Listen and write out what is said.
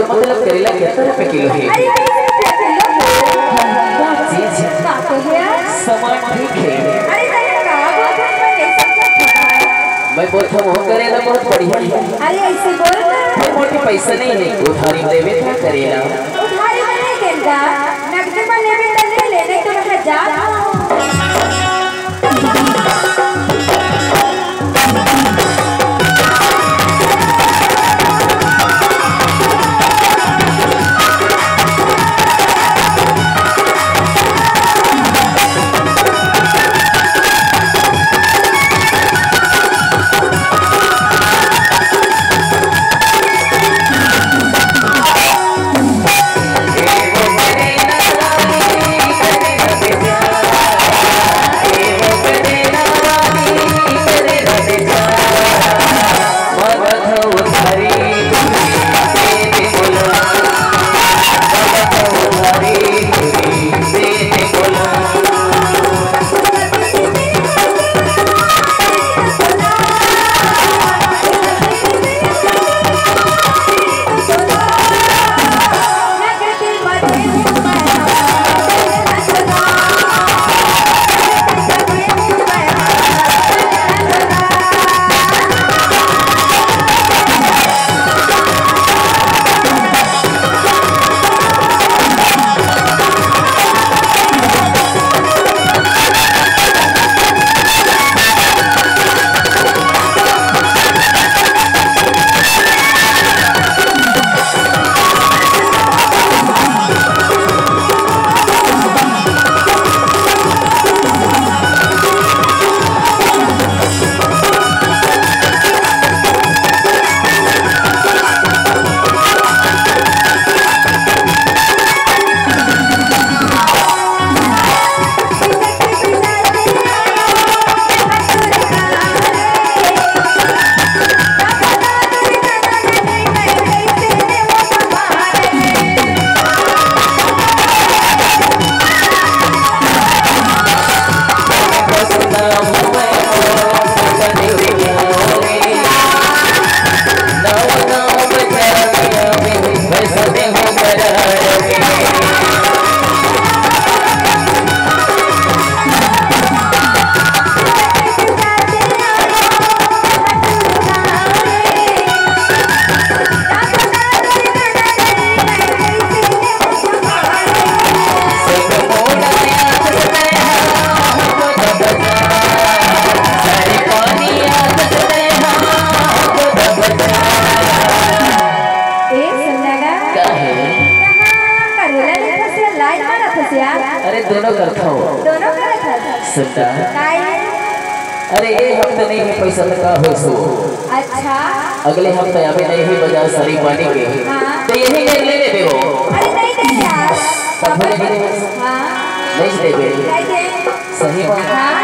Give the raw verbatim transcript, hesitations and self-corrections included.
मतलब करेला कितना रुपए किलो हे? अरे, बीस रुपया किलो हे। का चीज? का कहे? सामान ठीक हे। अरे, तैं का बोलत हस, मैं नहीं समझत हँव। मैं बोलत हँव, वो करेला बहुत बढ़िया हे। अरे, अइसे बोल ना। मोर मोर पैसा नहीं हे, उधारी म लेबे त करेला। उधारी म नहीं देंव, नगदे म लेबे त ले ले, नहीं तो मैं जात हँव। ए, सुन ना गा। का हे? कहाँ करेला लेथस या लाइन मारत हस यार? अरे, दोनों करथँव। दोनों करत हस? सुन ना। काय? अरे, ए हफ्ता नहीं हे पैसा त का होइस वो? अच्छा। अगले हफ्ता आबे नहीं हे बाजार साड़ी पानी के। हाँ। त यही ले, ले लेबे वो। अरे, नहीं दे यार। तब वापस नहीं दे। हाँ। नहीं देबे। नहीं दे। सही बात। हाँ।